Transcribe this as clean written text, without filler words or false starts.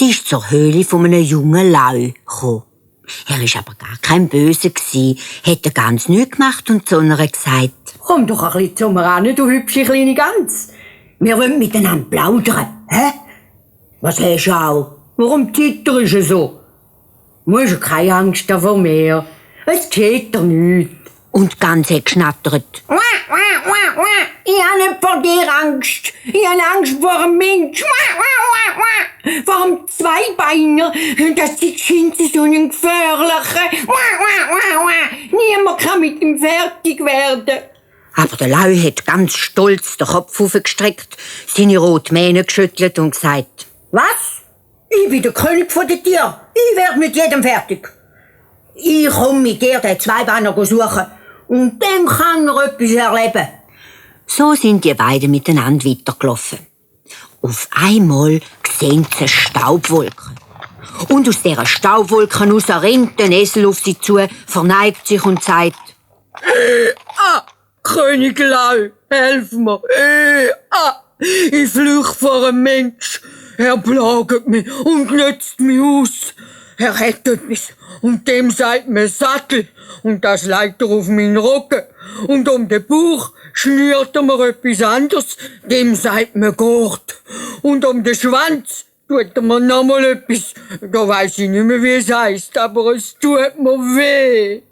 Sie ist zur Höhle von einem jungen Lau gekommen. Er war aber gar kein Böse, hätte ganz nichts gemacht und zu ihr gesagt: «Komm doch ein bisschen zu mir ran, du hübsche kleine Gans. Wir wollen miteinander plaudern, hä? Was hast du auch? Warum zitterst du so? Du hast keine Angst vor mir. Es geschieht dir nichts.» Und die Gans hat geschnattert. Ich habe nicht vor dir Angst. Ich habe Angst vor einem Mensch. Vor einem Zweibeiner. Das scheint so ein gefährlicher. Niemand kann mit ihm fertig werden. Aber der Lau hat ganz stolz den Kopf aufgestreckt, seine roten Mähne geschüttelt und gesagt: «Was? Ich bin der König der Tiere. Ich werde mit jedem fertig. Ich komme mit dir den Zweibeiner suchen. Und dann kann er etwas erleben.» So sind die beiden miteinander weitergelaufen. Auf einmal sehen sie eine Staubwolke. Und aus dieser Staubwolke heraus rennt der Esel auf sie zu, verneigt sich und sagt: König Lau, helf mir. Ich flüchte vor einem Mensch. Er plagt mich und nützt mich aus. Er hat etwas und dem sagt mir Sattel und das legt er auf meinen Rücken. Und um den Bauch schnürt er mir etwas anderes, dem sagt mir Gurt. Und um den Schwanz tut er mir nochmal etwas, da weiss ich nicht mehr, wie es heisst, aber es tut mir weh.